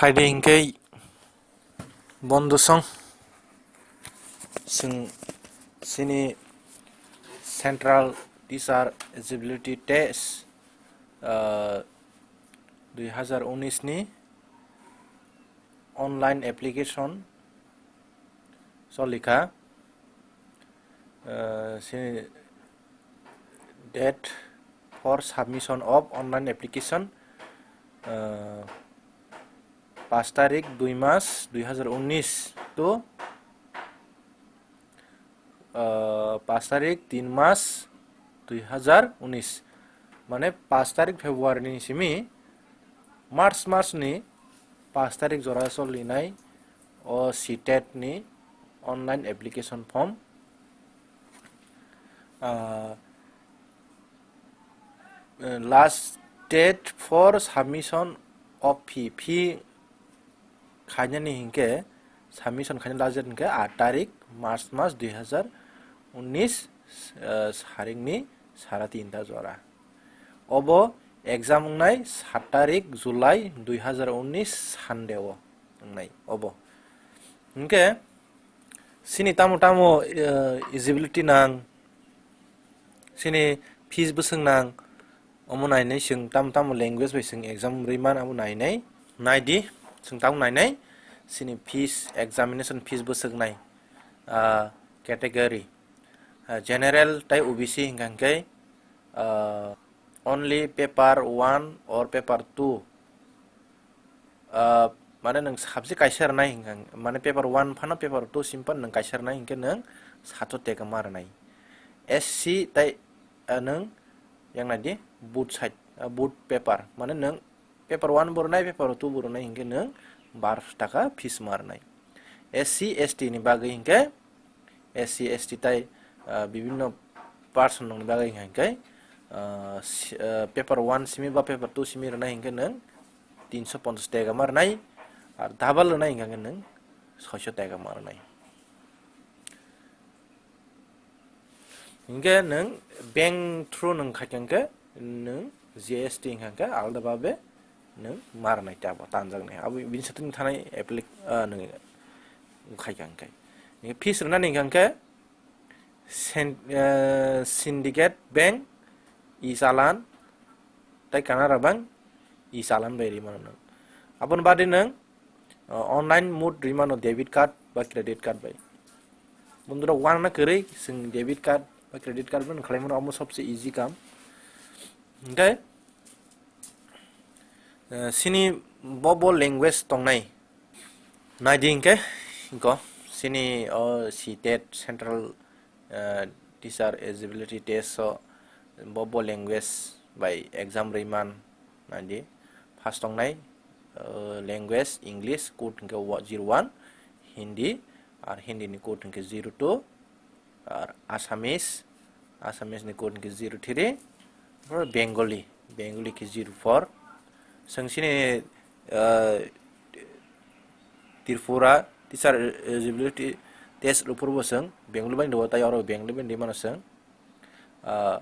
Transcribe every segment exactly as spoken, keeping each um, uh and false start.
Phaidi hinkhe bondusong chwng chini Central Teacher Eligibility Test, ah, dui hazar unis ni online application solikha. Ah, chini date for submission of online application, ah, paanch tarik dui mas dui hazar unis to, ah, paanch tarik tin mas dui hazar unis, mane paanch tarik February ni simi March mas ni paanch tarik jora solinai o CTET ni online application form. Ah, last date for submission of fee, fee khainani hinkhe, submission khainani last date hinkhe aat tarik March mas dui hazar unis, ah, saringni sara tinta jora. Obo exam wngnai saat tarik July dui hazar unis Sunday o wngnai obo. Hinkhe chini tamo tamo, eh, eligibility nang, chini fees bwswk nang, omo nainai chwng tamo tamo language bai chwng exam rwimani abo nainai. Naidi, chwng tamo nainai chini fees, examination fees bwswk nai, ah, category, ah, general tei OBC hinkha hinkhe, ah, only paper one or paper two, ah, mane nwng subject kaisa rwnai hinkha, mane paper one phano paper two sim phano nwng kaisa rwnai hinkhe nwng sato teka ma rwnai. SC tei, ah, nwng yang naidi both side, ah, both paper, mane nwng paper one bo rwnai, paper two bo rwnai hinkhe nwng barso taka fees ma rwnai. SC ST ni bagwi hinkhe, SC ST tei, ah, bibinno person nokni bagwi hinkhe, ah, si-, ah, paper one simi ba paper two simi rwnai hinkhe nwng tinso ponchas teka ma rwnai, ar double rwnai hinkhe nwng soiso teka ma rwnai. Hinkhe nwng bank through nwng khaikha hinkhe nwng GST hinkha hinkhe alada babe nwng ma rwnai tei abo tanjaknai. Abo bini satung thanai applic-, ah, nwng khaikha hinkhe. Hinkhe fees rwnani hinkha hinkhe sen-, eh, syndicate bank e-challan tei Canara bank e-challan bai rwi mano nwng. Aboni bade nwng, uh, online mode rwi mano debit card ba credit card bai. Bondurok uanana kwrwi chwng debit card ba credit card bai khlai mano, omo sobse easy kam. Hinkhe, uh, chini bo bo language tongnai. Naidi hinkhe, go chini o CTET Central, uh, Teacher Eligibility Test o bo bo language bai exam rwi man. Naidi, first tongnai, uh, language English, code hinkhe wa-, zero one, Hindi, ar Hindi ni code hinkhe zero two, ar Assamese, Assamese ni code hinkhe zero three, Bengali, Bengali khe zero four. Chwng chini, uh, Tripura Teacher Eligibility Test rwphuru bo chwng Bengali bai rwo, tei oro Bengali bai rwi mano chwng. Ah,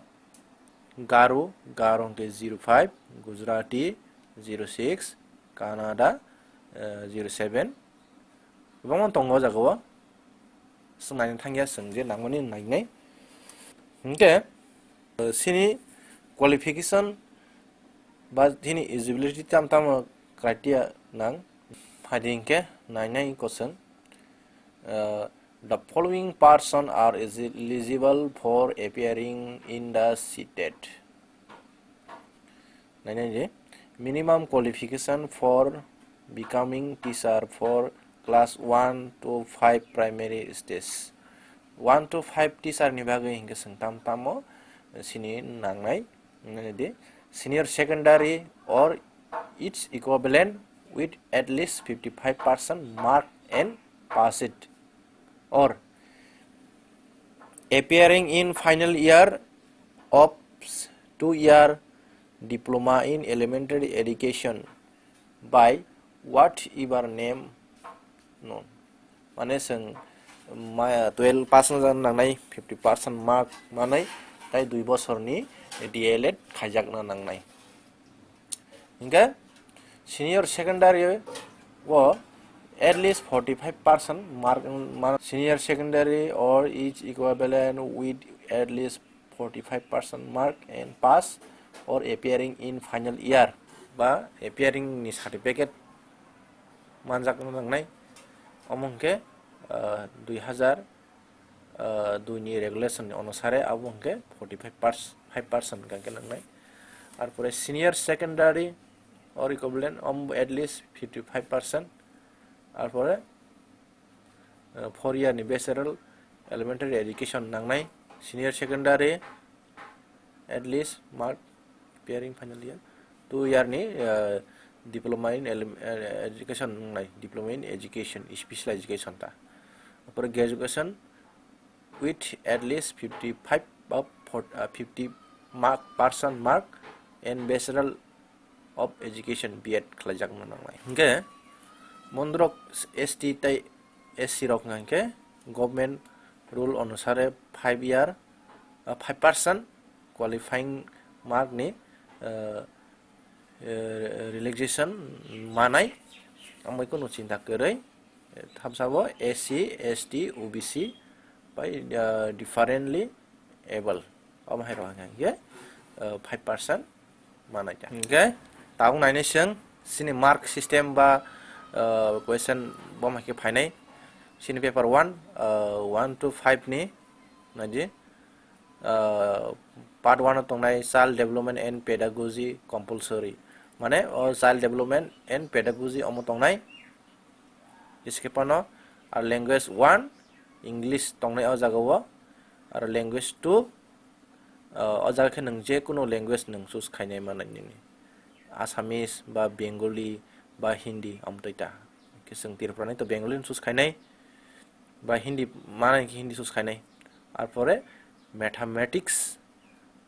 Garo, Garo hinkhe zero five, Gujarati zero six, Kannada, eh, zero seven. Kwbangma tongo o jaga o. Chwng naina thangya, chwng je nangmani nainai. Hinkhe, eh, chini qualification ba chini eligibility tam tamo criteria nang. Phaidi hinkhe nainai ko chwng. Uh, the following person are esi-, eligible for appearing in the CTET. Nainai di, minimum qualification for becoming teacher for class one to five primary stage. One to five teacher ni bagwi hinkhe chwng tam tamo chini nangnai. Nainai di, senior secondary or its equivalent with at least fifty-five percent mark and pass it, or appearing in final year of two-year diploma in elementary education by whatever name known. Mane chwng ma-, twelve pass wngna nangnai, fifty percent mark manai, tei dui bosorni D L Ed khaijakna nangnai. Hinkhe senior secondary O at least forty five percent mark, senior secondary or its equivalent with at least forty five percent mark and pass or appearing in final year ba appearing ni certificate manjakna nangnai. Omo hwnkhe dui hazar dui ni regulation ni onusare abo hwnkhe forty five percent, five percent hwnkhe nangnai. Arpore senior secondary or equivalent, at least fifty five percent. Arpore four year ni bachelor elementary education nangnai. Senior secondary at least mark appearing final year. Two year ni diploma in education nangnai, diploma in education, special education ta. Arpore graduation with at least fifty five ba fifty mark, percent mark and bachelor of education B Ed khlaijakna nangnai. Hwnkhe mondrok S T tei S C rok hwnkhe government rule onusare five year, five percent qualifying mark ni relaxation manai, amoi kunu chinta kwrwi. Thamsabo S C, S T, O B C bai differently able, omo hai rok hwnkhe five percent manai ta. Hwnkhe tabuk nainai chwng chini mark system ba question bo hai khe phainai. Chini paper one, one to five ni naidi, part one o tongnai child development and pedagogy compulsory, mane o child development and pedagogy omo tongnai. Iske pano ar language one English tongnai o jaga o, ar language two o jaga khe nwng je kunu language nwng choose khainai manai nini, Assamese ba Bengali ba Hindi amtwi ta. Khe chwng Tripura ni to Bengali no choose khainai ba Hindi manai khe Hindi choose khainai. Arpore mathematics,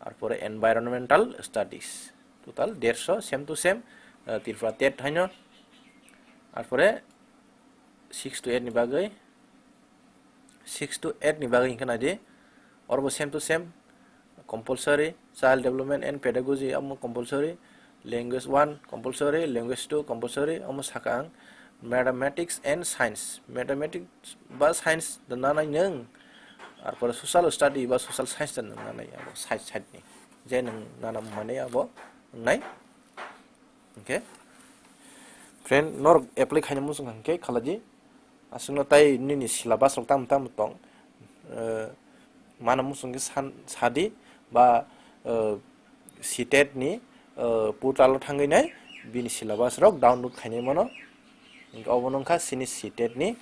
arpore environmental studies. Total derso, same to same Tripura tet haino. Arpore six to eight ni bagwi, six to eight ni bagwi hwnkhe naidi, orobo same to same compulsory, child development and pedagogy omo compulsory, language one compulsory, language two compulsory, omo saka ang. Mathematics and science, mathematics ba science da nanai nwng, arpore social study ba social science da nwng nanai, abo side side ni je nwng nana manai abo wngnai. Hwnkhe friend, norok apply khaina muchung kha hwnkhe khalai di. Aswkno tai nini syllabus rok tamo tamo tong, mana muchung khe sadi ba CTET ni portal o thangwi nai bini syllabus rok download khainai mano. Hwnkhe obo wngkha chini CTET ni